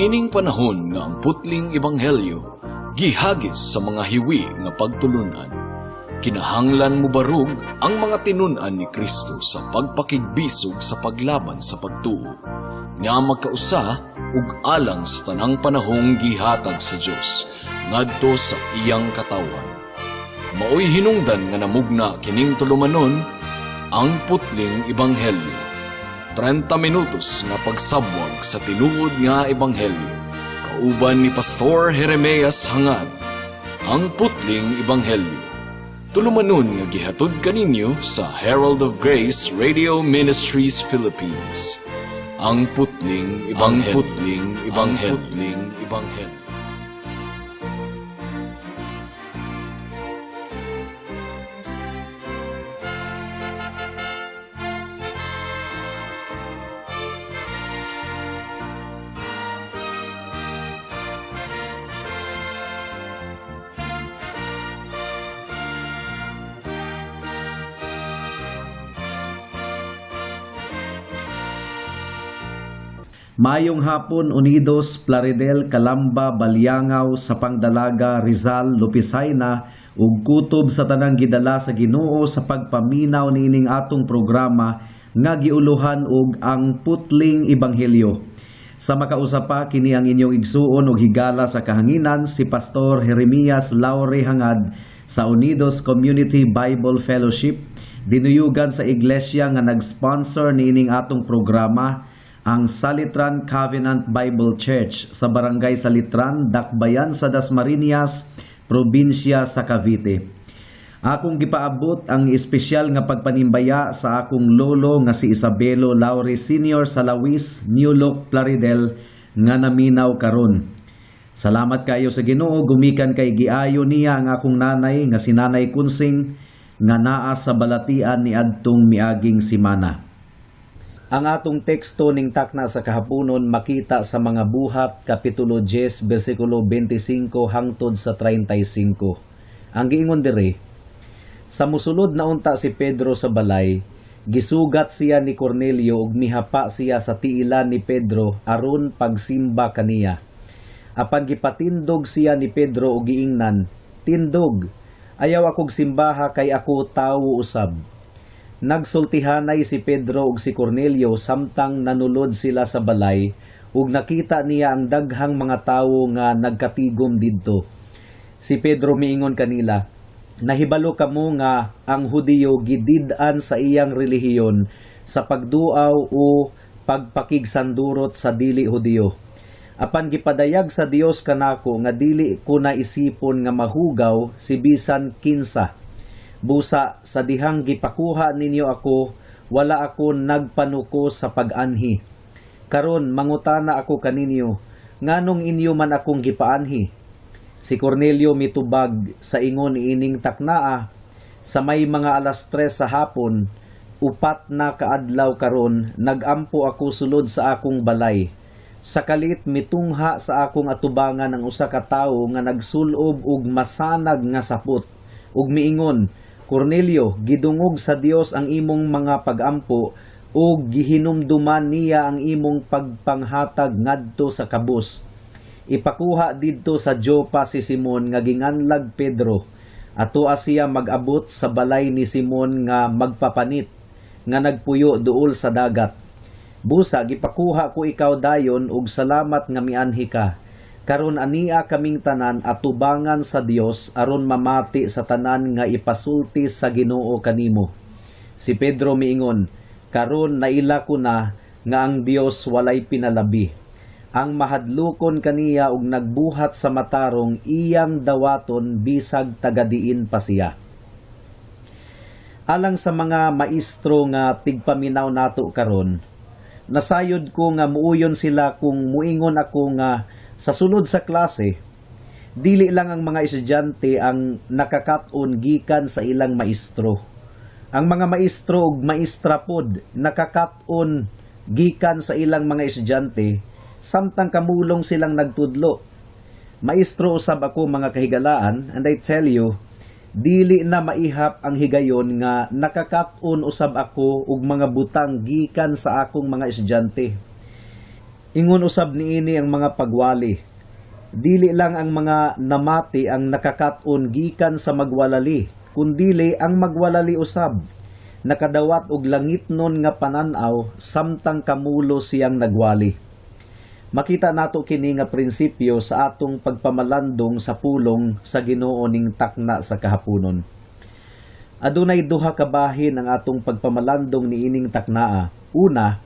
Niining panahon nga ang putling ebanghelyo gihagis sa mga hiwi nga pagtulunan, kinahanglan mobarug ang mga tinun-an ni Kristo sa pagpakigbisog sa paglaban sa pagtuo, nga magkausa ug alang sa tanang panahong gihatag sa Dios ngadto sa iyang katawhan. Maoy hinungdan nga namugna kining tulumanon, Ang Putling Ebanghelyo. 30 minutos nga pagsabwag sa tinuod nga ebanghelyo. Kauban ni Pastor Jeremias Hangad. Ang Putling Ebanghelyo. Tulumanon nga gihatod kaninyo sa Herald of Grace Radio Ministries Philippines. Ang Putling Ebanghelyo. Ang Putling Ebanghelyo. Ang Putling Ebanghelyo. Mayong hapon, Unidos, Plaridel, Calamba, Baliangaw, Sapang Dalaga, Rizal, Lopisayna ug kutob sa tanang gidala sa Ginoo sa pagpaminaw niining atong programa nga giuluhan og Ang Putling Ebanghelyo. Sa makausa pa, kini ang inyong igsuon ug higala sa kahanginan, si Pastor Jeremias Laure Hangad sa Unidos Community Bible Fellowship, dinuyugan sa iglesia nga nag-sponsor niining atong programa, ang Salitran Covenant Bible Church sa Barangay Salitran, Dakbayan sa Dasmariñas, probinsya sa Cavite. Akong gipaabot ang espesyal nga pagpanimbaya sa akong lolo nga si Isabelo Laure Sr. sa Lawis, New Look, Plaridel nga naminaw karon. Salamat kayo sa Ginoo gumikan kay giayo niya ang akong nanay nga si Nanay Kunsing nga naa sa balatian niadtong miaging simana. Ang atong teksto ning takna sa kahaponon makita sa Mga Buhat kapitulo 10 bersikulo 25 hangtod sa 35. Ang giingon diri, sa musulod na unta si Pedro sa balay, gisugat siya ni Cornelio ug mihapa siya sa tiilan ni Pedro aron pagsimba kaniya. Apan gipatindog siya ni Pedro ug giingnan, "Tindog, ayaw akog simbaha kay ako tawo usab." Nagsultihanay si Pedro ug si Cornelio samtang nanulod sila sa balay ug nakita niya ang daghang mga tawo nga nagkatigom didto. Si Pedro miingon kanila, "Nahibalo kamo nga ang Hudiyo gidid-an sa iyang relihiyon sa pagduaw o pagpakigsandurot sa dili Hudiyo. Apan gipadayag sa Dios kanako nga dili ko na isipon nga mahugaw si bisan kinsa. Busa sa dihang gipakuha ninyo ako, wala ako nagpanuko sa pag-anhi. Karon mangutana ako kaninyo, nganong inyo man akong gipaanhi?" Si Cornelio mitubag sa ingon ining taknaa, "Sa may mga 3:00 sa hapon, 4 na kaadlaw karon, nagampo ako sulod sa akong balay. Sa kalit mitungha sa akong atubangan ang usa ka tawo nga nagsulob og masanag nga sapot ug miingon, 'Cornelio, gidungog sa Dios ang imong mga pagampo ug gihinumduman niya ang imong pagpanghatag ngadto sa kabus. Ipakuha didto sa Jopa si Simon nga ginganlag Pedro. Atoa siya mag-abot sa balay ni Simon nga magpapanit, nga nagpuyo duol sa dagat.' Busa gipakuha ko ikaw dayon ug salamat nga mianhi ka. Karon ania kaming tanan atubangan sa Dios aron mamati sa tanan nga ipasulti sa Ginoo kanimo." Si Pedro miingon, "Karon naila ko na nga ang Dios walay pinalabi. Ang mahadlukon kaniya ug nagbuhat sa matarong iyang dawaton bisag tagadiin pa siya." Alang sa mga maestro nga tigpaminaw nato karon, nasayod ko nga muuyon sila kung muingon ako nga sa sulod sa klase, dili lang ang mga estudyante ang nakakat-on gikan sa ilang maestro. Ang mga maestro ug maestra pod nakakat-on gikan sa ilang mga estudyante samtang kamulong silang nagtudlo. Maestro usab ako, mga kahigalaan, and I tell you, dili na maihap ang higayon nga nakakat-on usab ako og mga butang gikan sa akong mga estudyante. Ingon usab niini ang mga pagwali. Dili lang ang mga namati ang nakakat-on gikan sa magwalali, kundili ang magwalali usab nakadawat og langitnon nga panan-aw samtang kamulo siyang nagwali. Makita nato kini nga prinsipyo sa atong pagpamalandong sa pulong sa Ginoo ning takna sa kahaponon. Adunay duha ka bahin ang atong pagpamalandong niining taknaa. Una,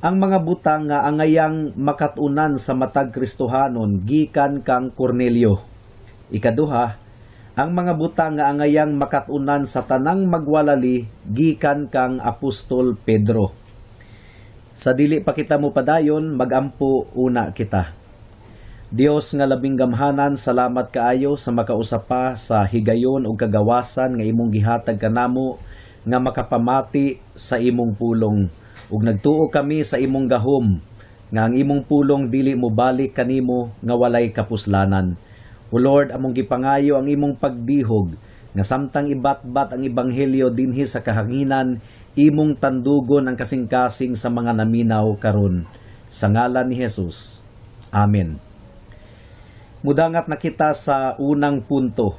ang mga butang nga angayang makat-unan sa matag Kristohanon gikan kang Cornelio. Ikaduha, ang mga butang nga angayang makat-unan sa tanang magwalali gikan kang Apostol Pedro. Sa dili pa kita mo padayon, magampo una kita. Dios nga labing gamhanan, salamat kaayo sa makausap pa sa higayon ug kagawasan nga imong gihatag kanamo nga makapamati sa imong pulong. Ug nagtuo kami sa imong gahom nga ang imong pulong dili mo balik kanimo nga walay kapuslanan. O Lord, among gipangayo ang imong pagdihog nga samtang ibatbat ang ebanghelyo dinhi sa kahanginan, imong tandugon ang kasing-kasing sa mga naminaw karon. Sa ngalan ni Jesus. Amen. Mudangat na kita sa unang punto.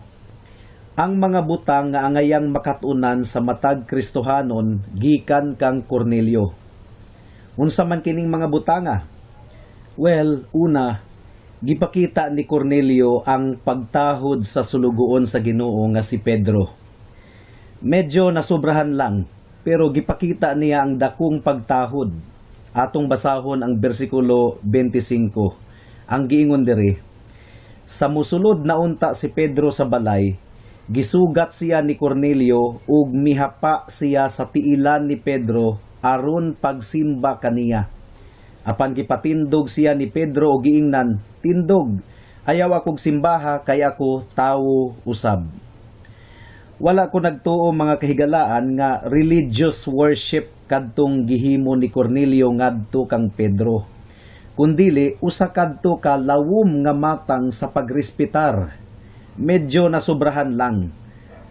Ang mga butang nga angayang makatunan sa matag Kristohanon gikan kang Cornelio. Unsa man kining mga butanga? Well, una, gipakita ni Cornelio ang pagtahod sa sulugoon sa Ginoo nga si Pedro. Medyo nasobrahan lang, pero gipakita niya ang dakong pagtahod. Atong basahon ang bersikulo 25. Ang giingon diri, sa musulod na unta si Pedro sa balay, gisugat siya ni Cornelio ug mihapa siya sa tiilan ni Pedro aron pagsimba kaniya. Apan gipatindog siya ni Pedro og giingnan, "Tindog, ayaw akog simbaha kay ako tawo usab." Wala ko nagtuo, mga kahigalaan, nga religious worship kadtong gihimo ni Cornelio ngadto kang Pedro. Kundili usa kadto ka lawom nga matang sa pagrespetar. Medyo nasobrahan lang.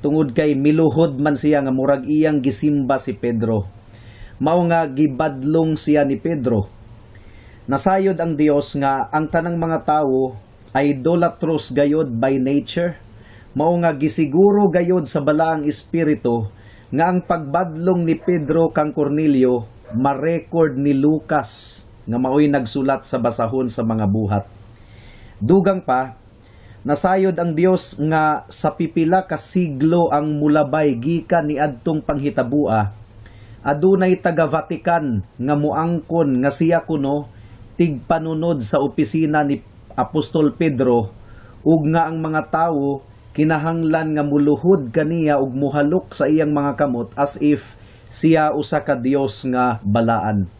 Tungod kay miluhod man siya nga murag iyang gisimba si Pedro. Mao nga gibadlong siya ni Pedro. Nasayod ang Dios nga ang tanang mga tawo idolatrous gayod by nature. Mao nga gisiguro gayod sa balaang espiritu nga ang pagbadlong ni Pedro kang Cornelio ma-record ni Lucas nga maoy nagsulat sa basahon sa mga buhat. Dugang pa, nasayod ang Dios nga sa pipila ka siglo ang mulabay gikan ni adtong panghitabua, adunay taga Vatican nga muangkon nga siya kuno tigpanunod sa opisina ni Apostol Pedro ug nga ang mga tawo kinahanglan nga muluhod kaniya ug muhalok sa iyang mga kamot as if siya usa ka Dios nga balaan.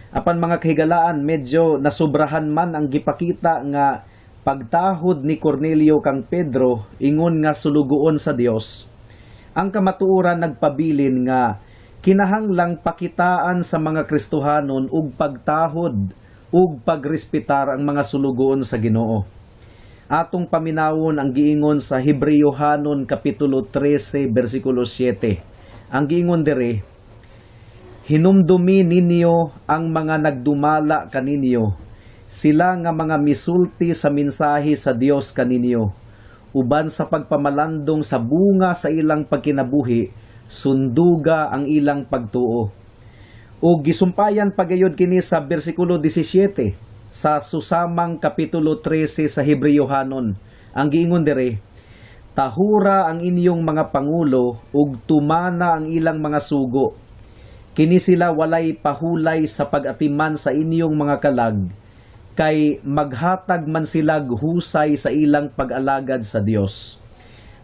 Apan mga kahigalaan, medyo nasobrahan man ang gipakita nga pagtahod ni Cornelio kang Pedro ingon nga sulugoon sa Dios. Ang kamatuoran nagpabilin nga kinahanglang pakitaan sa mga Kristohanon og pagtahod ug pagrespetar ang mga sulugoon sa Ginoo. Atong paminawon ang giingon sa Hebreohanon kapitulo 13 bersikulo 7. Ang giingon diri, "Hinumdumi ninyo ang mga nagdumala kaninyo, sila nga mga misulti sa mensahe sa Dios kaninyo. Uban sa pagpamalandong sa bunga sa ilang pagkinabuhi, sunduga ang ilang pagtuo." O gisumpayan pagayod kini sa bersikulo 17 sa susamang kapitulo 13 sa Hebreohanon. Ang giingon diri, "Tahura ang inyong mga pangulo ug tumana ang ilang mga sugo. Kini sila walay pahulay sa pag-atiman sa inyong mga kalag, kay maghatag man sila husay sa ilang pag-alagad sa Dios.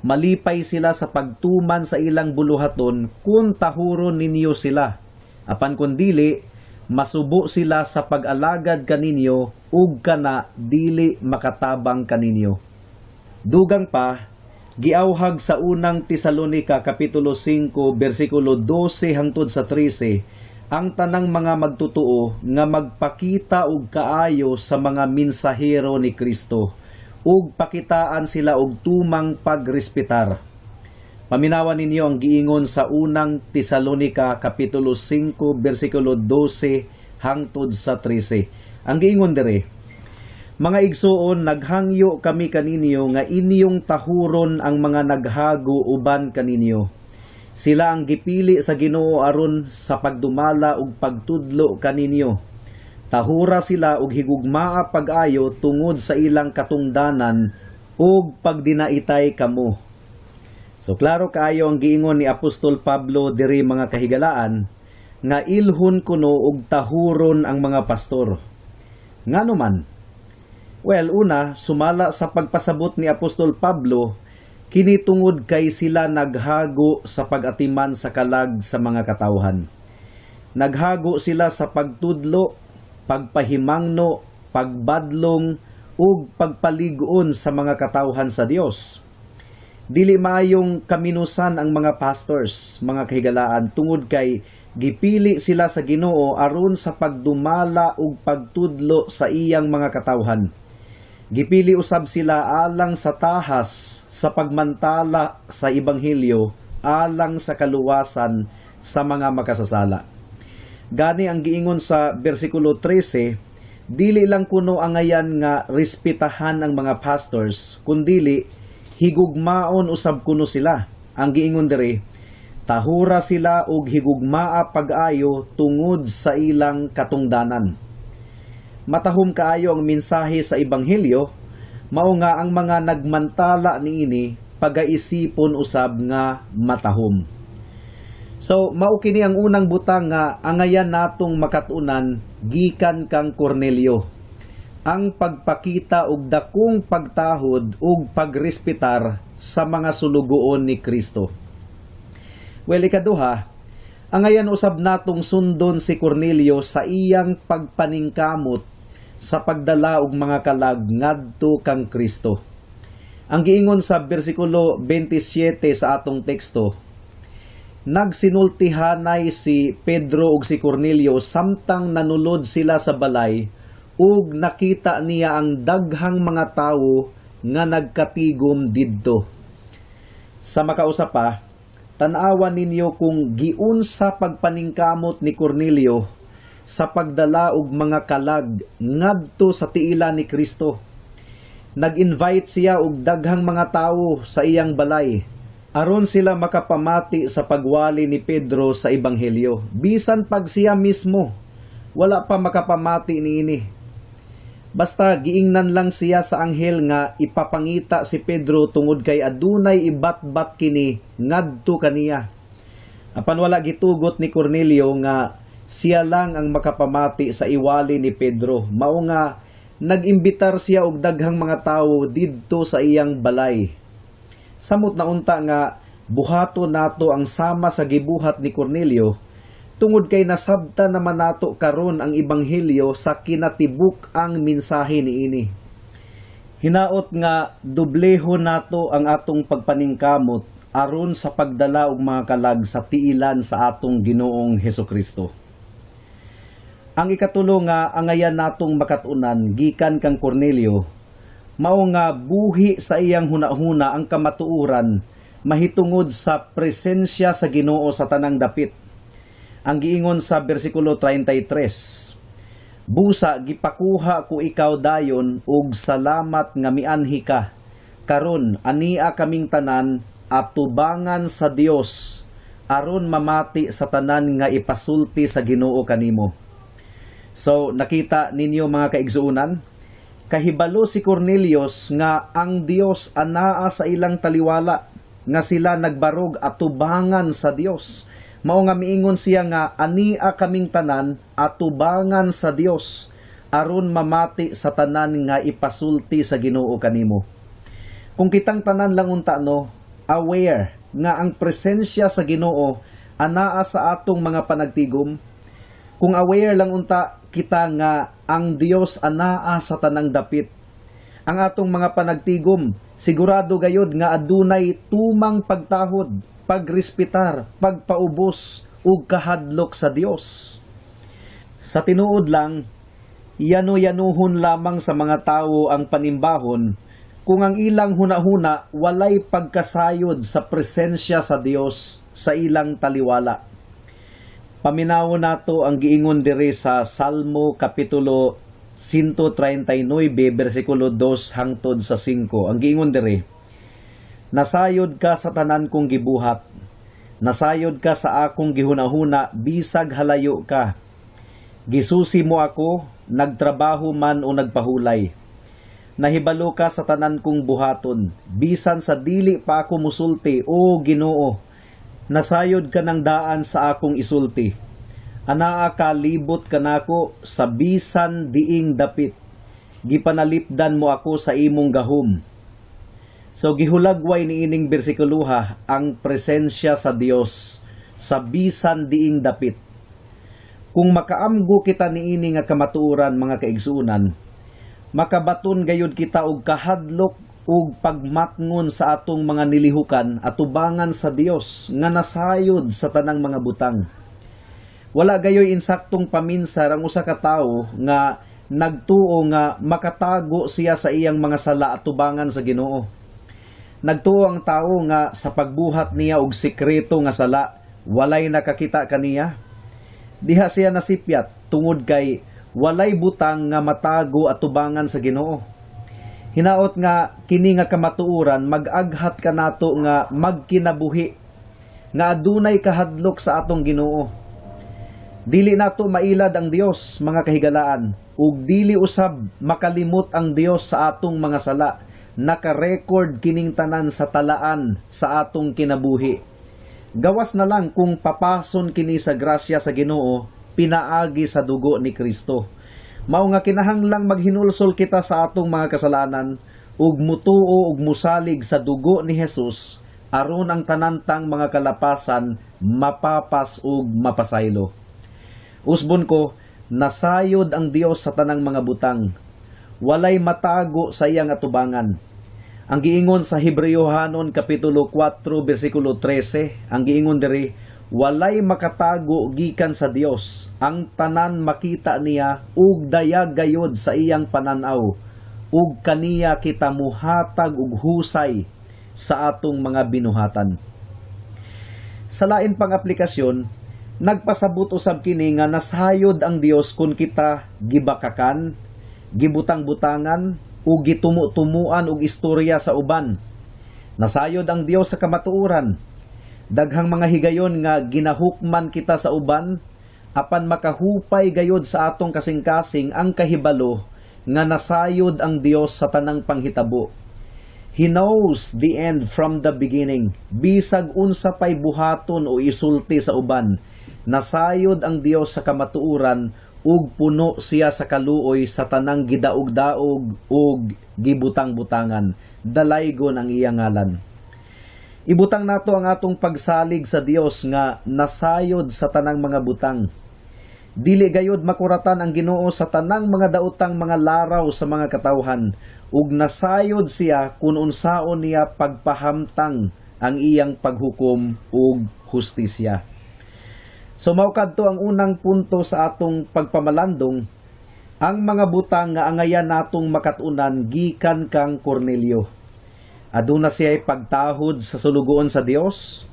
Malipay sila sa pagtuman sa ilang buluhaton kung tahuron ninyo sila. Apan kung dili, masubo sila sa pag-alagad kaninyo ug kana dili makatabang kaninyo." Dugang pa, giawhag sa unang Tesalonika kapitulo 5 bersikulo 12 hangtod sa 13 ang tanang mga magtutuo nga magpakita og kaayo sa mga mensahero ni Kristo ug pakitaan sila og tumang pagrespetar. Paminawan ninyo ang giingon sa unang Tesalonika kapitulo 5 bersikulo 12 hangtod sa 13. Ang giingon diri, "Mga igsuon, naghangyo kami kaninyo nga inyong tahuron ang mga naghago uban kaninyo. Sila ang gipili sa Ginoo aron sa pagdumala ug pagtudlo kaninyo. Tahura sila og higugmaa pag-ayo tungod sa ilang katungdanan ug pagdinaitay kamo." So klaro kaayo ang giingon ni Apostol Pablo diri, mga kahigalaan, nga ilhon kuno og tahuron ang mga pastor. Ngano man? Well, una, sumala sa pagpasabot ni Apostol Pablo, kini tungod kay sila naghago sa pag-atiman sa kalag sa mga katawhan. Naghago sila sa pagtudlo, pagpahimangno, pagbadlong, ug pagpalig-on sa mga katawhan sa Dios. Dili maayong kaminusan ang mga pastors, mga kahigalaan, tungod kay gipili sila sa Ginoo aron sa pagdumala ug pagtudlo sa iyang mga katawhan. Gipili usab sila alang sa tahas sa pagmantala sa ebanghelyo, alang sa kaluwasan sa mga makasasala. Gani ang giingon sa bersikulo 13, dili lang kuno angayan nga respetahan ang mga pastors, kundili higugmaon usab kuno sila. Ang giingon diri, tahura sila og higugmaa pag-ayo tungod sa ilang katungdanan. Matahom kaayo ang mensahe sa ebanghelyo, mao nga ang mga nagmantala niini pagaisipon usab nga matahom. So mao kini ang unang butang nga angayan natong makat-unan gikan kang Cornelio: ang pagpakita og dakong pagtahod ug pagrespetar sa mga sulugoon ni Kristo. Well, ikaduha, angayan usab natong sundon si Cornelio sa iyang pagpaningkamot sa pagdala og mga kalag ngadto kang Kristo. Ang giingon sa bersikulo 27 sa atong teksto, nagsinultihanay si Pedro ug si Cornelio samtang nanulod sila sa balay ug nakita niya ang daghang mga tawo nga nagkatigom didto. Sa makausa pa, tan-awan ninyo kung giunsa pagpaningkamot ni Cornelio sa pagdala og mga kalag ngadto sa tiila ni Kristo. Nag-invite siya og daghang mga tawo sa iyang balay aron sila makapamati sa pagwali ni Pedro sa ebanghelyo. Bisan pag siya mismo wala pa makapamati niini. Basta giingnan lang siya sa anghel nga ipapangita si Pedro tungod kay adunay ibatbat kini ngadto kaniya. Apan wala gitugot ni Cornelio nga siya lang ang makapamati sa iwali ni Pedro. Mao nga nag-imbitar siya og daghang mga tawo didto sa iyang balay. Samot na unta nga buhato nato ang sama sa gibuhat ni Cornelio tungod kay nasabta naman nato karon ang ebanghelyo sa kinatibuk ang mensahe niini. Hinaot nga dobleho nato ang atong pagpaningkamot aron sa pagdala og mga kalag sa tiilan sa atong Ginoong Hesukristo. Ang ikatulo nga angayan natong makat-unan gikan kang Cornelio, mao nga buhi sa iyang hunahuna ang kamatuoran mahitungod sa presensya sa Ginoo sa tanang dapit. Ang giingon sa bersikulo 33, "Busa gipakuha ko ikaw dayon ug salamat nga mianhi ka. Karon ania kaming tanan atubangan sa Dios aron mamati sa tanan nga ipasulti sa Ginoo kanimo." So nakita ninyo, mga kaigsuonan, kahibalo si Cornelius nga ang Dios anaa sa ilang taliwala, nga sila nagbarog atubangan sa Dios. Mao nga miingon siya nga ania kaming tanan atubangan sa Dios aron mamati sa tanan nga ipasulti sa Ginoo kanimo. Kung kitang tanan lang unta, no, aware nga ang presensya sa Ginoo anaa sa atong mga panagtigom, kung aware lang unta kita nga ang Dios anaa sa tanang dapit, ang atong mga panagtigom sigurado gayod nga adunay tumang pagtahod, pagrespetar, pagpaubos ug kahadlok sa Dios. Sa tinuod lang, yano-yanuhon lamang sa mga tawo ang panimbahon kung ang ilang hunahuna walay pagkasayod sa presensya sa Dios sa ilang taliwala. Paminawon nato ang giingon diri sa Salmo kapitulo 139 bersikulo 2 hangtod sa 5. Ang giingon diri, "Nasayod ka sa tanan kong gibuhat. Nasayod ka sa akong gihunahuna bisag halayo ka. Gisusi mo ako, nagtrabaho man o nagpahulay. Nahibalo ka sa tanan kong buhaton, bisan sa dili pa ako musulti, o Ginoo. Nasayod ka ng daan sa akong isulti. Anaa ka, libot kanako sa bisan diing dapit. Gipanalipdan mo ako sa imong gahom." So gihulagway niining bersikuloha ang presensya sa Dios sa bisan diing dapit. Kung makaamgo kita niini nga kamatuoran, mga kaigsuonan, makabaton gayud kita og kahadlok ug pagmatngon sa atong mga nilihukan atubangan sa Dios nga nasayod sa tanang mga butang. Wala gayoy insaktong paminsar ang usa ka tawo nga nagtuo nga makatago siya sa iyang mga sala atubangan sa Ginoo. Nagtuo ang tawo nga sa pagbuhat niya og sekreto nga sala, walay nakakita kaniya. Diha siya nasipyat tungod kay walay butang nga matago atubangan sa Ginoo. Hinaot nga kini nga kamatuoran mag-aghat kanato nga magkinabuhi nga adunay kahadlok sa atong Ginoo. Dili nato mailad ang Dios, mga kahigalaan, ug dili usab makalimot ang Dios sa atong mga sala. Naka-record kining tanan sa talaan sa atong kinabuhi. Gawas na lang kung papason kini sa grasya sa Ginoo pinaagi sa dugo ni Kristo. Mao nga kinahanglang maghinulsol kita sa atong mga kasalanan ug mutuo ug musalig sa dugo ni Jesus aron ang tanantang mga kalapasan mapapas ug mapasaylo. Usbon ko, nasayod ang Dios sa tanang mga butang. Walay matago sa iyang atubangan. Ang giingon sa Hebreohanon kapitulo 4 bersikulo 13, ang giingon diri, walay makatago gikan sa Dios. Ang tanan makita niya ug dayag gayod sa iyang pananaw. Ug kaniya kita muhatag og husay sa atong mga binuhatan. Sa lain pang aplikasyon, nagpasabot usab kini nga nasayod ang Dios kun kita gibakakan, gibutang-butangan o gitumu-tumuan og istorya sa uban. Nasayod ang Dios sa kamatuoran. Daghang mga higayon nga ginahukman kita sa uban, apan makahupay gayod sa atong kasing-kasing ang kahibalo nga nasayod ang Dios sa tanang panghitabo. He knows the end from the beginning. Bisag unsa pay buhaton o isulti sa uban, nasayod ang Dios sa kamatuoran ug puno siya sa kaluoy sa tanang gidaog-daog ug gibutang-butangan. Dalaygon ang iyang ngalan. Ibutang nato ang atong pagsalig sa Dios nga nasayod sa tanang mga butang. Dili gayod makuratan ang Ginoo sa tanang mga daotang mga laraw sa mga katawhan ug nasayod siya kun unsaon niya pagpahamtang ang iyang paghukom ug hustisya. So mao kadto ang unang punto sa atong pagpamalandong, ang mga butang nga angayan natong makat-unan gikan kang Cornelio. Aduna siya'y pagtahod sa sulugoon sa Dios,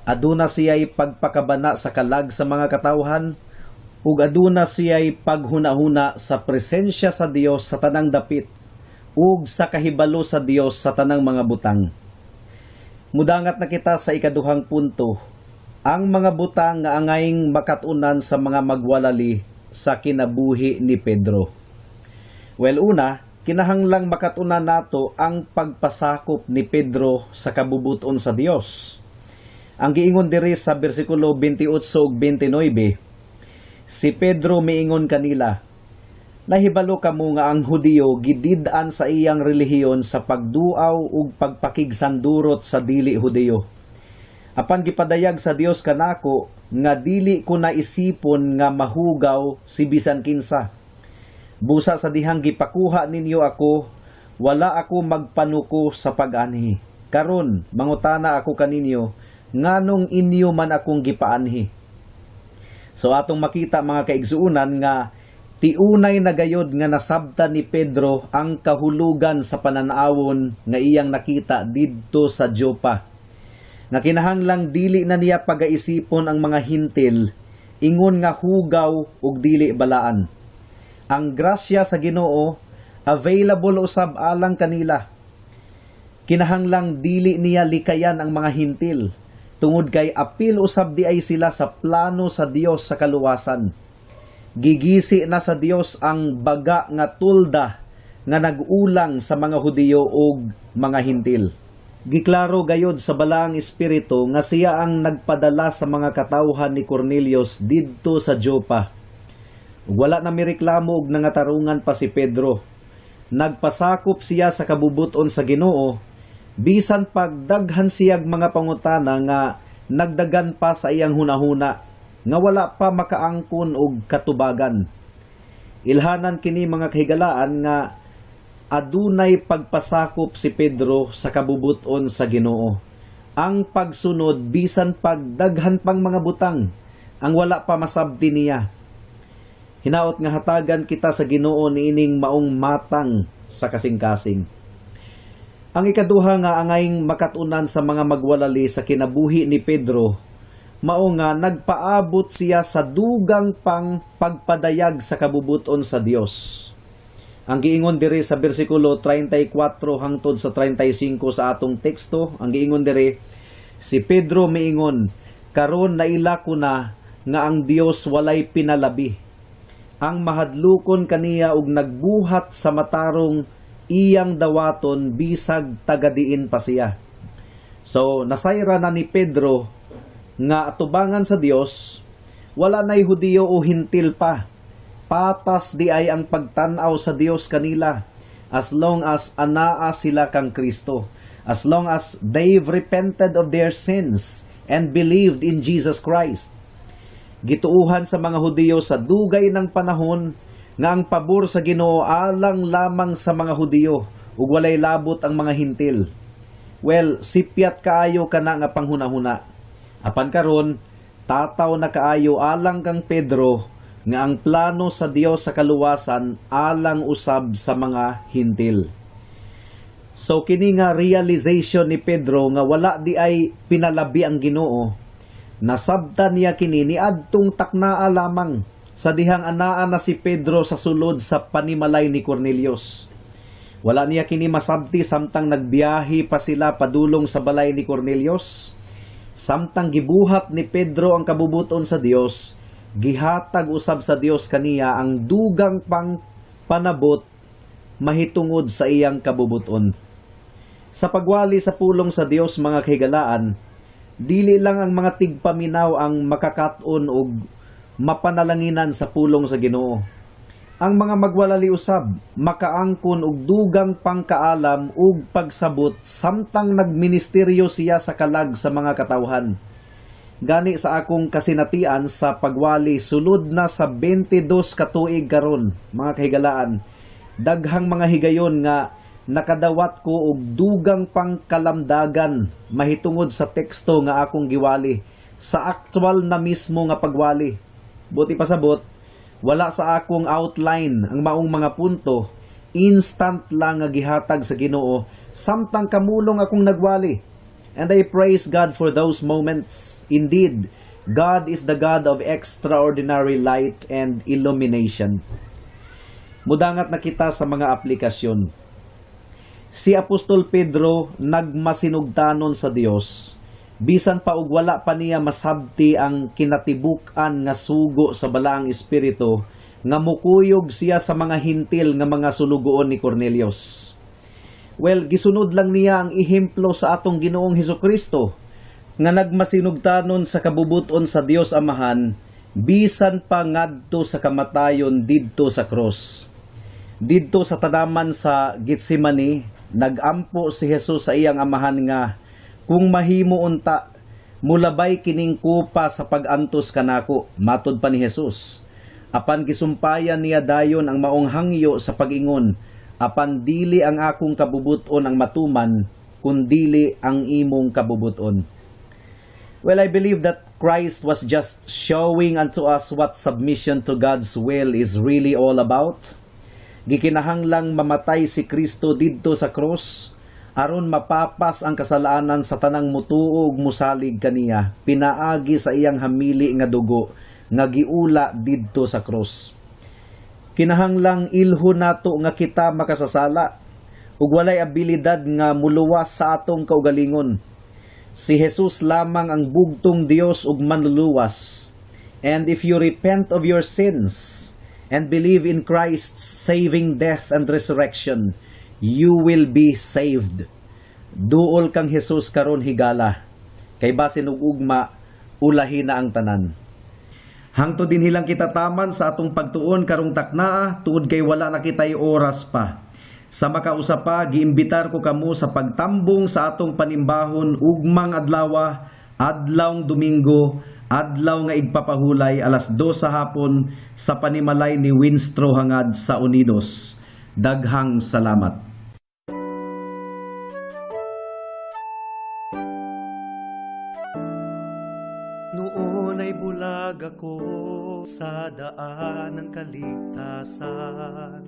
aduna siya'y pagpakabana sa kalag sa mga katawhan, ug aduna siya'y paghunahuna sa presensya sa Dios sa tanang dapit ug sa kahibalo sa Dios sa tanang mga butang. Mudangat na kita sa ikaduhang punto, ang mga butang nga angayng makat-unan sa mga magwalali sa kinabuhi ni Pedro. Well, una, kinahanglang makat-unan nato ang pagpasakop ni Pedro sa kabubuton sa Dios. Ang giingon diri sa bersikulo 28 ug 29, si Pedro miingon kanila, "Nahibalo kamo nga ang Hudiyo gidid-an sa iyang relihiyon sa pagduaw ug pagpakigsandurot sa dili Hudiyo. Apan gipadayag sa Dios kanako nga dili ko na isipon nga mahugaw si bisan kinsa. Busa sa dihang gipakuha ninyo ako, wala ako magpanuko sa pag-anhi. Karon mangutana ako kaninyo, nganong inyo man akong gipaanhi?" So atong makita, mga kaigsuonan, nga tiunay na gayod nga nasabtan ni Pedro ang kahulugan sa pananawon nga iyang nakita didto sa Jopa. Nga kinahanglang dili na niya pagaisipon ang mga Hintil ingon nga hugaw ug dili balaan. Ang grasya sa Ginoo available usab alang kanila. Kinahanglang dili niya likayan ang mga Hintil tungod kay apil usab di ay sila sa plano sa Dios sa kaluwasan. Gigisi na sa Dios ang baga nga tulda nga nag-ulang sa mga Hudiyo ug mga Hintil. Giklaro gayod sa Balaang Espiritu nga siya ang nagpadala sa mga katawhan ni Cornelius didto sa Jopa. Ug wala na mireklamo og nangatarungan pa si Pedro. Nagpasakop siya sa kabubuton sa Ginoo bisan pagdaghan siyag mga pangutana nga nagdagan pa sa iyang hunahuna nga wala pa makaangkon og katubagan. Ilhanan kini, mga kahigalaan, nga adunay pagpasakop si Pedro sa kabubuton sa Ginoo. Ang pagsunod bisan pagdaghan pang mga butang ang wala pa masabti niya. Hinaot nga hatagan kita sa Ginoo niining maong matang sa kasing-kasing. Ang ikaduha nga angayng makatunan sa mga magwalali sa kinabuhi ni Pedro, mao nga nagpaabot siya sa dugang pang pagpadayag sa kabubuton sa Dios. Ang giingon diri sa bersikulo 34 hangtod sa 35 sa atong teksto, ang giingon diri, si Pedro miingon, "Karon naila ko na nga ang Dios walay pinalabi. Ang mahadlukon kaniya og nagbuhat sa matarong iyang dawaton bisag tagadiin pa siya." So nasayra na ni Pedro nga atubangan sa Dios wala nay Hudiyo o Hintil pa. Patas di ay ang pagtan-aw sa Dios kanila as long as anaa sila kang Kristo. As long as they've repented of their sins and believed in Jesus Christ. Gituuhan sa mga Hudiyo sa dugay ng panahon nga ang pabor sa Ginoo alang lamang sa mga Hudiyo ug walay labot ang mga Hintil. Well, sipyat kaayo kana nga panghunahuna. Apan karon, tataw na kaayo alang kang Pedro nga ang plano sa Dios sa kaluwasan alang usab sa mga Hintil. So kini nga realization ni Pedro nga wala di ay pinalabi ang Ginoo, nasabtan niya kini niadtong taknaa lamang sa dihang anaa na si Pedro sa sulod sa panimalay ni Cornelius. Wala niya kini masabti samtang nagbiyahe pa sila padulong sa balay ni Cornelius. Samtang gibuhat ni Pedro ang kabubuton sa Dios, gihatag usab sa Dios kaniya ang dugang pang panabot mahitungod sa iyang kabubuton. Sa pagwali sa pulong sa Dios, mga kahigalaan, dili lang ang mga tigpaminaw ang makakat-on og mapanalanginan sa pulong sa Ginoo. Ang mga magwalali usab makaangkon og dugang pangkaalam ug pagsabot samtang nagministeryo siya sa kalag sa mga katawhan. Gani sa akong kasinatian sa pagwali sulod na sa 22 ka tuig karon, mga kahigalaan, daghang mga higayon nga nakadawat ko og dugang pangkalamdagan mahitungod sa teksto nga akong giwali sa aktual na mismo nga pagwali. Buot ipasabot, wala sa akong outline ang maong mga punto, instant lang nga gihatag sa Ginoo samtang kamulong akong nagwali. And I praise God for those moments. Indeed, God is the God of extraordinary light and illumination. Mudangat na kita sa mga aplikasyon. Si Apostol Pedro nagmasinugtanon sa Dios bisan pa og wala pa niya masabti ang kinatibuk-an nga sugo sa Balaang Espiritu nga mukuyog siya sa mga Hintil nga mga sulugoon ni Cornelius. Well, gisunod lang niya ang ehemplo sa atong Ginoong Hesukristo nga nagmasinugtanon sa kabubuton sa Dios Amahan bisan pa ngadto sa kamatayon didto sa cross. Didto sa tadaman sa Getsemani, nagampo si Jesus sa iyang Amahan nga kung mahimo unta, mulabay kining kupa sa pag-antos kanako, matod pa ni Jesus. Apan gisumpayan niya dayon ang maong hangyo sa pag-ingon, "Apan dili ang akong kabubuton ang matuman, kundili ang imong kabubuton." Well, I believe that Christ was just showing unto us what submission to God's will is really all about. Gikinahanglang mamatay si Kristo didto sa cross aron mapapas ang kasalanan sa tanang mutuo ug musalig kaniya pinaagi sa iyang hamili nga dugo nga giula didto sa cross. Kinahanglang ilhon nato nga kita makasasala ug walay abilidad nga muluwas sa atong kaugalingon. Si Jesus lamang ang bugtong Dios ug manluluwas. And if you repent of your sins and believe in Christ's saving death and resurrection, you will be saved. Duol kang Jesus karon higala. Kay basin ug ugma, ulahi na ang tanan. Hangtod dinhi lang kita taman sa atong pagtuon karong taknaa, tuod kay wala na kitay oras pa. Sa makausa pa, giimbitar ko kamo sa pagtambong sa atong panimbahon ugmang adlawa, adlawng Domingo, adlaw nga igpapahulay 2:00 sa hapon sa panimalay ni Winstro Hangad sa Unidos. Daghang salamat. Noon ay bulag ako sa daan ng kaligtasan.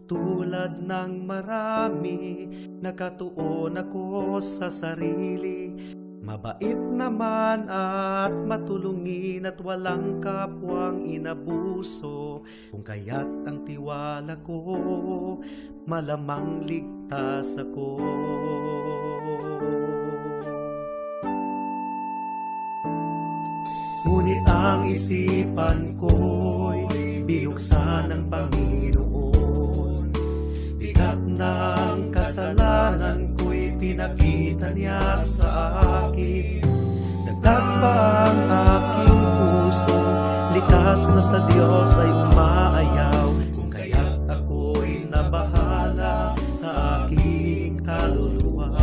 Tulad ng marami, nakatuon ako sa sarili. Mabait naman at matulungin at walang kapwang inabuso. Kung kaya't ang tiwala ko, malamang ligtas ako. Ngunit ang isipan ko'y binuksan ng Panginoon. Bigat ng kasalanan ko'y pinakita niya sa akin. Dagdag pa ang aking puso, likas na sa Diyos ay umaayaw. Kung kaya't ako'y nabahala sa aking kaluluwa.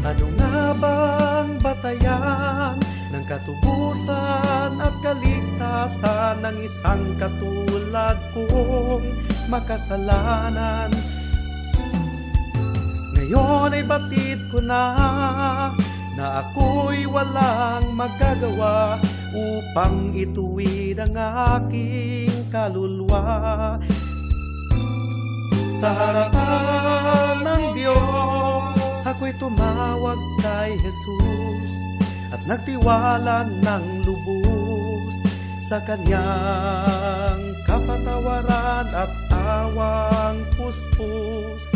Ano nga bang batayan ng katubusan at kaligtasan ng isang katulad kong makasalanan? Ngayon ay batid ko na na ako'y walang magagawa upang ituwid ang aking kaluluwa. Sa harapan ng Diyos, ako'y tumawag kay Jesus at nagtiwala ng lubos sa kanyang kapatawaran at awang puspos.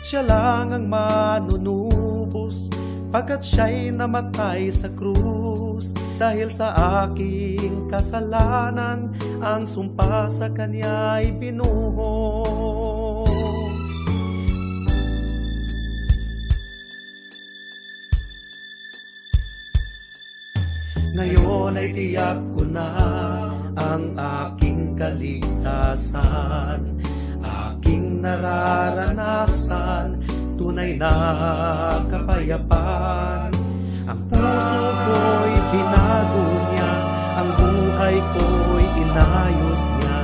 Siya lang ang manunubos pagkat siya'y namatay sa krus. Dahil sa aking kasalanan, ang sumpa sa kanya'y binuhos. Ngayon ay tiyak ko na ang aking kaligtasan, aking nararanasan, tunay na kapayapaan. Ang puso ko'y binago niya, ang buhay ko'y inayos niya.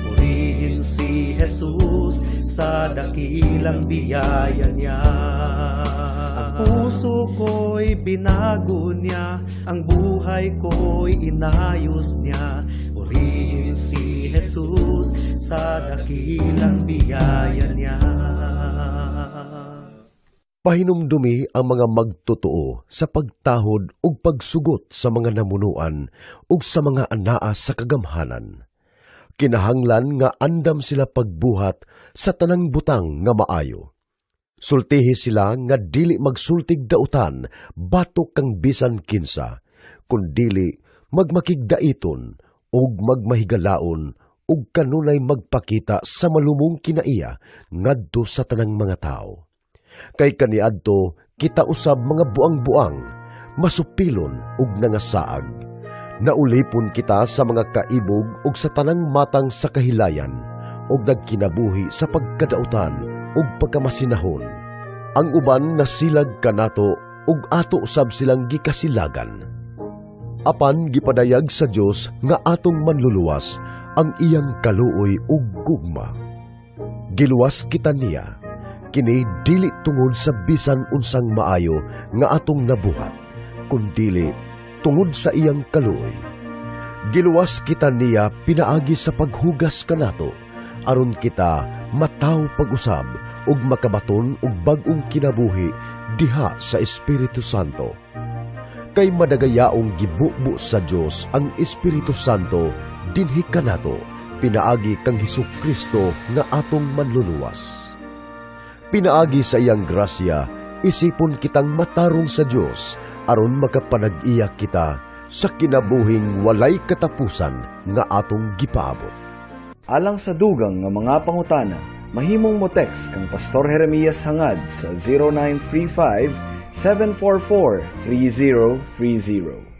Purihin si Jesus sa dakilang biyaya niya. Ang puso ko'y binago niya, ang buhay ko'y inayos niya. Purihin si Jesus sa dakilang biyaya niya. Pahinumdumi ang mga magtotoo sa pagtahod ug pagsugot sa mga namunuan ug sa mga anaa sa kagamhanan. Kinahanglan nga andam sila pagbuhat sa tanang butang nga maayo. Sultihi sila nga dili magsultig dautan batok kang bisan kinsa, kundili magmakigdaiton ug magmahigalaon ug kanunay magpakita sa malumong kinaiya ngadto sa tanang mga tawo. Kay kaniadto kita usab mga buang-buang, masupilon ug nangasaag. Naulipon kita sa mga kaibog ug sa tanang matang sa kahilayan, ug nagkinabuhi sa pagkadautan ug pagkamasinahon. Ang uban nasilag kanato ug ato usab silang gikasilagan. Apan gipadayag sa Dios nga atong manluluwas ang iyang kaluoy ug gugma. Giluwas kita niya, kini dili tungod sa bisan unsang maayo nga atong nabuhat, kundili tungod sa iyang kaluoy. Giluwas kita niya pinaagi sa paghugas kanato, aron kita mataw pag-usab ug makabaton og bag-ong kinabuhi diha sa Espiritu Santo. Kay madagayaong gibubo sa Dios ang Espiritu Santo dinhi kanato pinaagi kang Hesus Kristo nga atong manluluwas. Pinaagi sa iyang grasya, isipon kitang matarong sa Dios aron makapanag-iya kita sa kinabuhing walay katapusan nga atong gipaabot. Alang sa dugang nga mga pangutana, mahimong mo text kang Pastor Jeremias Hangad sa 0935 744 3030.